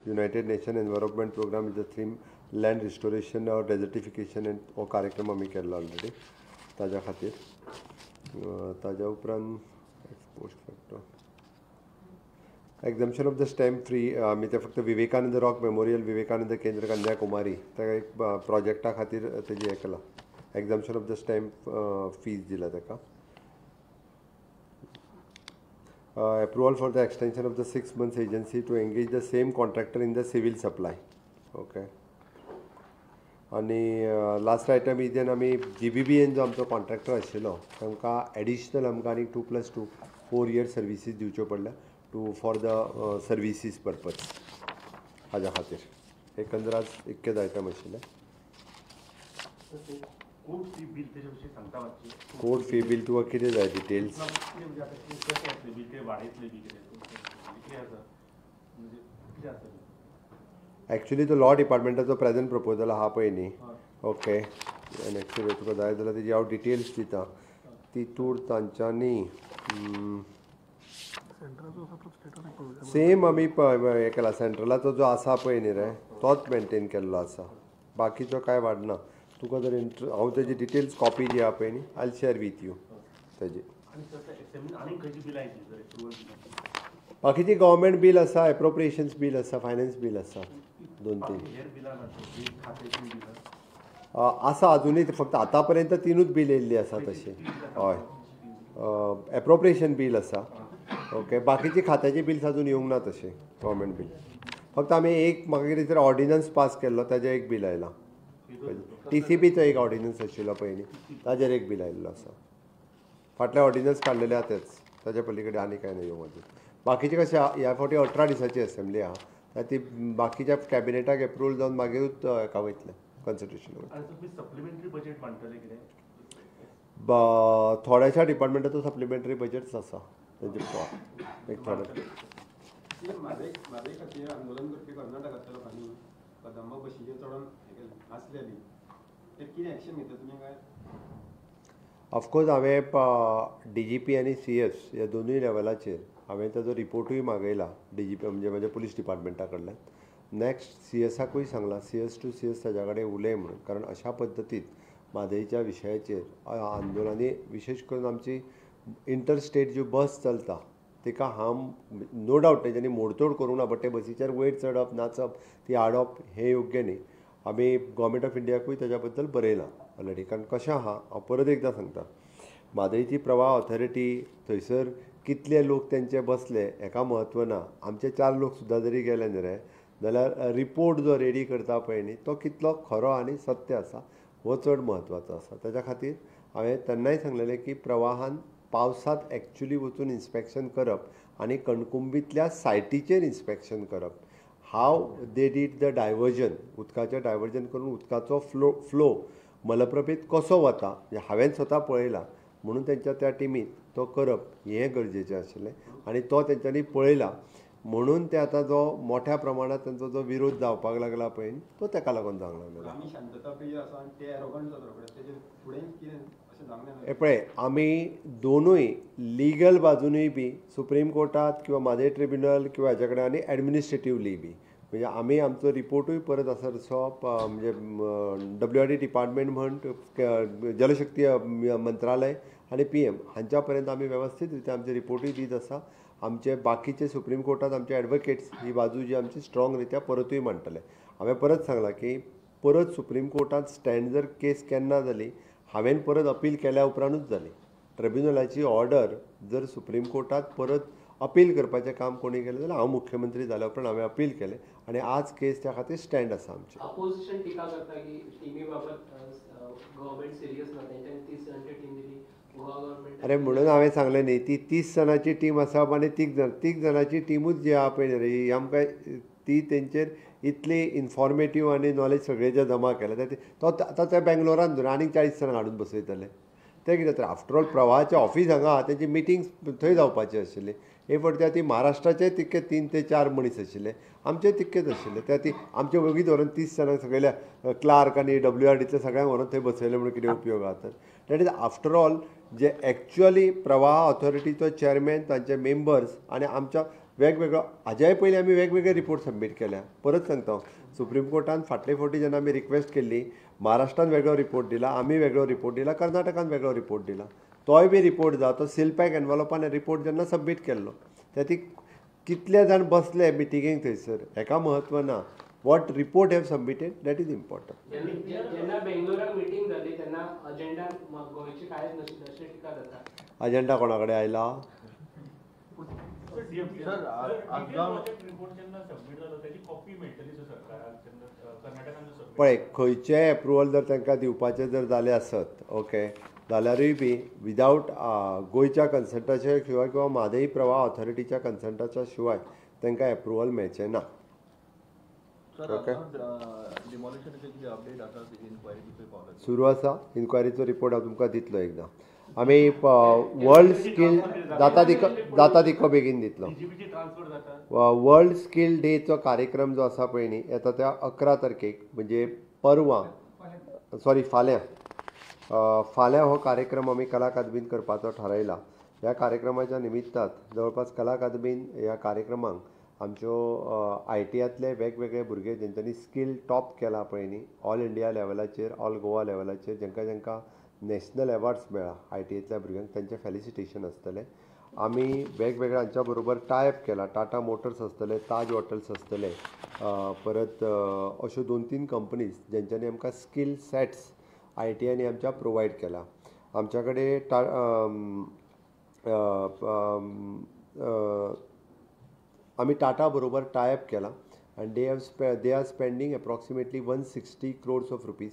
United Nation Environment Programme is the theme land restoration or desertification and हो कार्यक्रम आमी केल्लो ऑलरेडी ताज्या खातीर. ताज्या उपरांत ex post facto exemption of the stamp free आमी ते फक्त विवेकानंद रॉक मेमोरियल विवेकानंद केंद्र कन्याकुमारी ताका एक प्रोजेक्टा खातीर तेजी हें केलां, exemption of the stamp fees दिला ताका. Approval for the extension of the 6 months agency to engage the same contractor in the civil supply. Okay. आनी लास्ट आयटम is आमी GBBN जो आमचो कॉन्ट्रॅक्टर आशिल्लो तांकां एडिशनल आमकां आनीक 2+2 4 year services दिवच्यो पडल्या to for the services purpose हाज्या खातीर. एकंदराज इतकेच आयटम आशिल्ले. कोर्ट फी बिल तेजे विशीं सांगता मातशें. कोर्ट फी बिल तुका कितें जाय डिटेल्स? म्हणजे आतां कशें आसलें बील, तें वाडयतलें बी कितें कितें आसा म्हणजे कितें आसा? एक्चुली तो लॉ डिपार्टमेंटाचो प्रेजेंट प्रपोजल आहा पळय न्ही. ओके, आनी एक्चुली तुका जाय जाल्यार तेजी हांव डिटेल्स दिता. ती तूर तांच्यांनी सेम आमी हें केला, सेंट्रलाचो जो आसा पळय न्ही रे तोच मेनटेन केल्लो आसा, बाकीचो कांय वाडना. तुका जर हांव तेजी डिटेल्स कॉपी जी आहा पळय न्ही I share with you तेजी. बाकीची गव्हर्मेंट बील आसा, एप्रोप्रिएशन्स बील आसा, फायनान्स बील आसा, 2-3 आसा अजुनूय. फक्त आतां पर्यंत 3ूच बील येयल्ली आसा तशी. हय, एप्रोप्रिएशन बील आसा. ओके, बाकीची खात्याची बिल्स अजून येवंक ना तशें. गव्हर्मेंट बील फक्त आमी एक म्हाका कितें तरी ऑर्डिनन्स पास केल्लो ताजें एक बील आयलां. TCBचो एक ऑर्डिनन्स आशिल्लो पळय न्ही ताजेर एक बील आयिल्लो आसा. फाटले ऑर्डिनन्स काडलेले आहा तेच, ताज्या पली कडेन आनी कांय ना येवंक अजून. बाकीचे कशें ह्या फावटी 18 दिसांची एसेंब्ली आहा, ती बाकीच्या कॅबिनेटाक एप्रुवल जावन मागीरूच हेका वयतलें कन्सिडरेशन. सप्लिमेंटरी बजेट मांडटले कितें? थोड्याशा डिपार्टमेंटाचो सप्लिमेंटरी बजेट्स आसा तेजे एक थोडे. म्हादय खातीर आंदोलन करपी कर्नाटकांतल्या लोकांनी कदंबा बशीचेर चडोन आसले बी तर कितें एक्शन घेता तुमी काय? ऑफकोर्स हांवें DGP आनी CS ह्या दोनूय लेवलाचेर हांवें ताजो रिपोर्टूय मागयला DGP म्हणजे म्हाज्या पुलीस डिपार्टमेंटा कडल्यान. नॅक्स्ट CSाकूय सांगलां, CS to CS ताज्या कडेन उलय म्हणून, कारण अशा पद्दतीन म्हादयच्या विशयाचेर आंदोलनांनी विशेश करून आमची इंटर स्टेट ज्यो बस चलता तिका हार्म नो डावट तेंच्यांनी मोडतोड करूंक ना, बट ते बसीचेर वयर चडप नाचप ती हाडप हें योग्य न्ही. आमी गव्हर्मेंट ऑफ इंडियाकूय ताज्या बद्दल बरयलां ऑलरेडी. कारण कशें आहा हांव परत एकदां सांगता, म्हादयची प्रवाह ऑथॉरिटी थंयसर कितले लोक तेंचे बसले हेका म्हत्व ना. आमचे 4 लोक सुद्दां जरी गेले न्ही रे जाल्यार रिपोर्ट जो रेडी करता पळय न्ही तो कितलो खरो आनी सत्य आसा हो चड म्हत्वाचो आसा. ताज्या खातीर हांवें तेन्नाय सांगलेलें की प्रवाहान पावसांत एक्चुली वचून इन्स्पेक्शन करप आनी कणकुंबींतल्या सायटीचेर इन्स्पेक्शन करप, how they did the diversion, उदकाचें डायवर्जन करून उदकाचो फ्लो मलप्रभेंत कसो वता हें हांवें स्वता पळयलां, म्हणून तेंच्या त्या टिमीन तो करप हें गरजेचें आशिल्लें आनी तो तेंच्यांनी पळयला म्हणून ते आतां जो मोठ्या प्रमाणांत तेंचो जो विरोध जावपाक लागला पळय तो तेका लागून जावंक लागला. आमी शांतता प्रिय आसा आनी ते एरोगंट जाता रोखडे, तेजेर फुडें कितें अशें जावंक जायना. पळय आमी दोनूय लिगल बाजूनय बी सुप्रीम कोर्टांत किंवा म्हादय ट्रिब्युनल किंवा हेज्या कडेन आनी एडमिनिस्ट्रेटिवली बी म्हणजे आमी आमचो रिपोर्टूय परत आसा तसो म्हणजे WRD department म्हण, जलशक्ती मंत्रालय आनी PM हांच्या पर्यंत आमी वेवस्थीत रित्या आमचे रिपोर्टूय दीत आसा. आमचे बाकीचे सुप्रीम कोर्टांत आमचे एडवोकेट्स ही बाजू जी आमची स्ट्रॉंग रित्या परतूय मांडटले. हांवें परत सांगलां की परत सुप्रीम कोर्टांत स्टँड जर केस केन्ना जाली हांवें परत अपील केल्या उपरांतूच जाली. ट्रिब्युनलाची ऑर्डर जर सुप्रीम कोर्टांत परत अपील करपाचें काम कोणी केलें जाल्यार हांव मुख्यमंत्री जाल्या उपरांत हांवें अपील केलें आनी आज केस त्या खातीर स्टँड आसा आमचें. अपोजिशन टिका करता की टिमी बाबत गव्हर्मेंट सिरियस ना, तेंच्यांनी 30 जाणांची टीम दिली. अरे म्हणून हांवें सांगलें न्ही ती 30 जाणांची टीम आसा आनी 3 जाणांची टिमूच जी आहा पळय न्ही रे आमकां ती तेंचेर इतली इन्फॉर्मेटीव आनी नॉलेज सगळें जें जमा केलें तो आतां ते बेंगलोरान धरून आनीक 40 जाणांक हाडून बसयतले ते कितें तर आफ्टर ऑल प्रवाहाचें ऑफीस हांगा आहा, तेंची मिटींग्स थंय जावपाची आशिल्ली. हे फावटी त्या ती महाराष्ट्राचे तितके 3 ते 4 मनीस आशिल्ले, आमचे तितकेच आशिल्ले. त्या ती आमचे वगीत व्हरून 30 जाणांक सगळ्या क्लार्क आनी WRDतल्या सगळ्यांक व्हरून थंय बसयले म्हणून कितें उपयोग आहा तर. That is after all J actually प्रवाह ऑथॉरिटीचो चेअरमॅन, तांचे मेंबर्स आनी आमच्या वेगवेगळो हाज्याय पयलीं आमी वेगवेगळे रिपोर्ट सबमीट केल्या. परत सांगता, सुप्रीम कोर्टान फाटले फावटी जेन्ना आमी रिक्वेस्ट केल्ली, महाराष्ट्रान वेगळो रिपोर्ट दिला, आमी वेगळो रिपोर्ट दिला, कर्नाटकान वेगळो रिपोर्ट दिला. तोय बी रिपोर्ट जाता तो सील पॅक एनवलपान रिपोर्ट जेन्ना सबमीट केल्लो त्या ती कितले जाण बसले मिटिंगेक थंयसर हेका म्हत्व ना. What report have submitted that is important. जेन्ना बेंगलोराक मिटींग जाली तेन्ना अजेंडा गोंयची कांयच नाशिल्लें अशें टिका जाता. अजेंडा कोणा कडेन आयला? पळय, खंयचेय एप्रुवल जर तांकां दिवपाचें जर जालें आसत, ओके, जाल्यारूय बी विदावट गोंयच्या कन्संटाच्या शिवाय किंवा म्हादई प्रवाह ऑथॉरिटीच्या कन्संटाच्या शिवाय तांकां एप्रुवल मेळचें ना. ओके, सुरू आसा इन्क्वायरीचो रिपोर्ट हांव तुमकां दितलो एकदां. आमी वर्ल्ड स्कील जाता जाता तितको बेगीन दितलो. वर्ल्ड स्कील डेचो कार्यक्रम जो आसा पळय न्ही, येता त्या 11 तारखेक, म्हणजे परवां, सॉरी फाल्यां, फाल्यां हो कार्यक्रम आमी कला अकादमीन करपाचो थारायला. ह्या कार्यक्रमाच्या निमित्तान जवळपास कला अकादमीन ह्या कार्यक्रमाक आमच्यो आय.टी.आयतले वेगवेगळे भुरगे जेंच्यांनी स्कील टॉप केला पळय न्ही, ऑल इंडिया लेवलाचेर, ऑल गोवा लेवलाचेर, जेंकां जेंकां नॅशनल एवॉर्ड्स मेळ्ळा आय.टी.आयतल्या भुरग्यांक, तांचें फेलिसिटेशन आसतलें. आमी वेगवेगळ्या हांच्या बरोबर टायप केला. टाटा मोटर्स आसतले, ताज हॉटेल्स आसतले, परत अश्यो 2-3 कंपनीज जेंच्यांनी आमकां स्कील सॅट्स आय.टी.आयनी आमच्या प्रोवायड केला. आमच्या कडेन आमी टाटा बरोबर टायप केला आनी they are spending approximately 160 crores of rupees.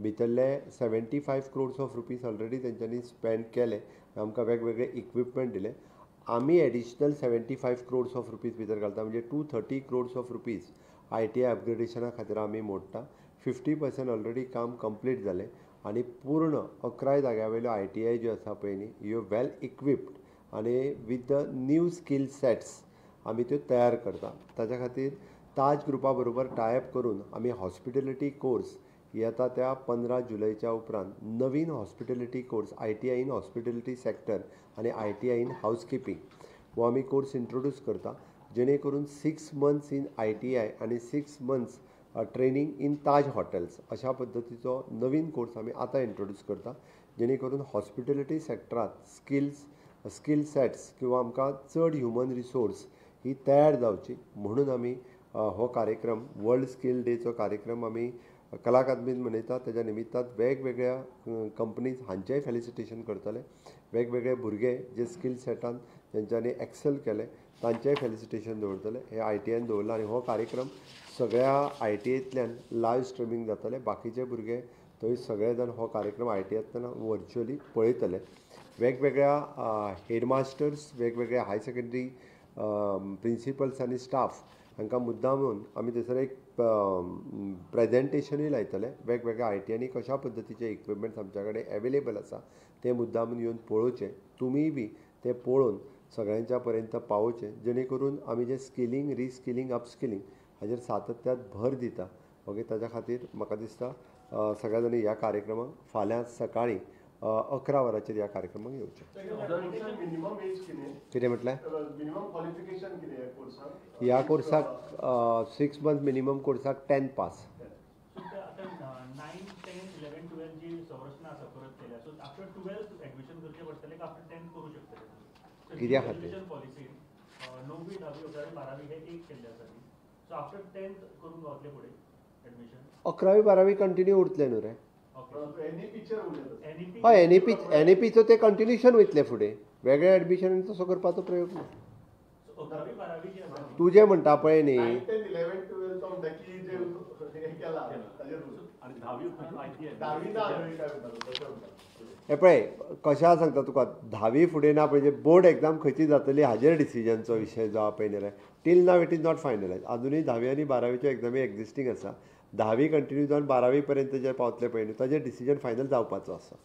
भितरले 75 क्रोड्स ऑफ रुपीज ऑलरेडी तेंच्यांनी स्पेंड केले, आमकां वेगवेगळे इक्विपमेंट दिले. आमी एडिशनल 75 क्रोड्स ऑफ रुपीज भितर घालता, म्हणजे 230 क्रोड्स ऑफ रुपीज आय.टी.आय अपग्रेडेशना खातीर आमी मोडटा. 50% ऑलरेडी काम कंप्लीट जालें आनी पूर्ण 11 जाग्या वयल्यो आय.टी.आय ज्यो आसा पळय न्ही, ह्यो वेल इक्विप्ड आनी with the new skill sets आमी त्यो तयार करता. ताच्या खातीर ताज ग्रुपा बरोबर टायप करून आमी हॉस्पिटेलिटी कोर्स येता त्या 15 जुलयच्या उपरांत नवीन hospitality course ITI in hospitality sector आनी आय.टी.आय इन हावसकिपींग हो आमी कोर्स इंट्रोड्यूस करता, जेणे करून 6 मंथ्स इन आय.टी.आय आनी 6 months training in Taj hotels अशा पद्दतीचो नवीन कोर्स आमी आतां इंट्रोड्यूस करता, जेणे करून हॉस्पिटेलिटी सेक्टरांत स्कील सॅट्स किंवा आमकां चड ह्युमन रिसोर्स ही तयार जावची म्हणून आमी हो कार्यक्रम वर्ल्ड स्कील डेचो कार्यक्रम आमी कला अकादमीन मनयतात. ताच्या निमित्तान वेगवेगळ्या कंपनीज हांचेय फेलिसिटेशन करतले, वेगवेगळे भुरगे जे स्कील सेटान तेंच्यांनी एक्सेल केले तांचेय फेलिसिटेशन दवरतले. हे आय.टी.आयन दवरला आनी हो कार्यक्रम सगळ्या आय.टी.आयतल्यान लायव स्ट्रिमींग जातले. बाकीचे भुरगे थंय सगळे जाण हो कार्यक्रम आय.टी.आयतल्यान वर्च्युअली पळयतले. वेगवेगळ्या हेडमास्टर्स, वेगवेगळ्या हायर सेकंडरी प्रिंसिपल्स आनी स्टाफ हांकां मुद्दामून आमी थंयसर एक प्रेजेंटेशनूय लायतले. वेगवेगळ्या आय.टी.आयनी कशा पद्दतीचे इक्विपमेंट्स आमच्या कडेन एवेलेबल आसा ते मुद्दामून येवन पळोवचे, तुमीय बी ते पळोवन सगळ्यांच्या पर्यंत पावोवचें, जेणे करून आमी जे स्किलींग, रिस्किलींग, अपस्किलींग हाजेर सातत्यात भर दिता. ओके, ताच्या खातीर म्हाका दिसता सगळ्या जाणांनी ह्या कार्यक्रमाक फाल्यां सकाळीं 11 वरांचेर ह्या कार्यक्रमाक येवचें. कितें म्हटलें? ह्या कोर्साक 6 मंथ मिनिमम कोर्साक 10 पास. 9, 10, 11, 12 जी संरचना आसा परत केल्या, सो आफ्टर 12 एडमिशन करचें पडटलें आफ्टर 10 करूं शकतले? कित्या खातीर? पॉलिसीन 9वी, 10वी, 11वी, 12वी हे एक केल्ले आसा न्ही, सो आफ्टर 10th करूंक गावतले फुडें एडमिशन? 11वी 12वी कंटिन्यू उरतलें न्हू रे? हय, एनईपीचो ते कंटिन्युएशन वयतलें फुडें, वेगळें एडमिशन तसो करपाचो प्रयोग ना. तूं जें म्हणटा पळय न्ही, हे पळय कशें सांगता तुका, 10वी फुडें ना पळय बोर्ड एग्जाम खंयची जातली हाजेर डिसिजनचो विशय जो आहा पळय न्ही रे, till now it is not finalize. आजुनूय 10वी आनी 12वीच्यो एग्जामी एग्जिस्टींग आसा. 10वी कंटिन्यू जावन 12वी पर्यंत जे पावतले पळय न्ही ताजेर डिसिजन फायनल जावपाचो आसा.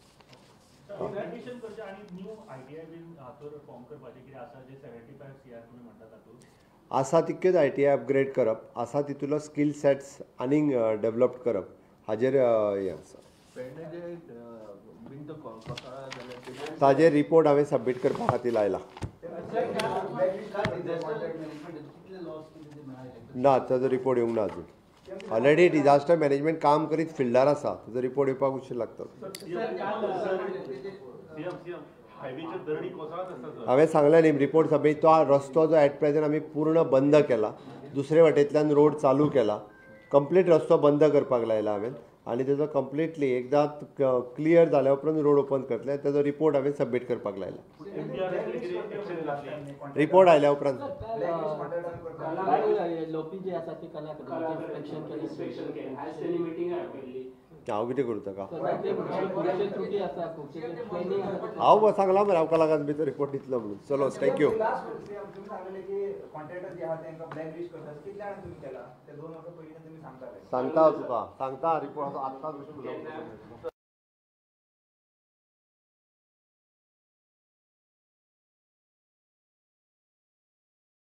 आसा तितक्योच आय.टी.आय अपग्रेड करप, आसा तितूंतलो स्कील सॅट्स आनीक डेवलप करप हाजेर हें आसा. ताजेर रिपोर्ट हांवें सबमीट करपा खातीर लायला. ना, ताजो रिपोर्ट येवंक ना अजून. ऑलरेडी डिझास्टर मॅनेजमेंट काम करीत फिल्डार आसा, ताजो रिपोर्ट येवपाक उशीर लागतलो. हांवें सांगलें न्ही रिपोर्ट सबमीट. तो रस्तो जो एट प्रेझेंट आमी पूर्ण बंद केला, दुसरे वटेंतल्यान रोड चालू केला, कंप्लीट रस्तो बंद करपाक लायला हांवें आनी तेजो कंप्लिटली एकदां क्लियर जाल्या उपरांत रोड ओपन करतले. तेजो रिपोर्ट हांवें सबमीट करपाक लायला, रिपोर्ट आयल्या उपरांत. हांव कितें करूं ताका, हांव सांगलां मरे हांव कलाकारान भितर रिपोर्ट दितलो म्हणून. चलो thank you. सांगता तुका, सांगता रिपोर्ट आत्ताच.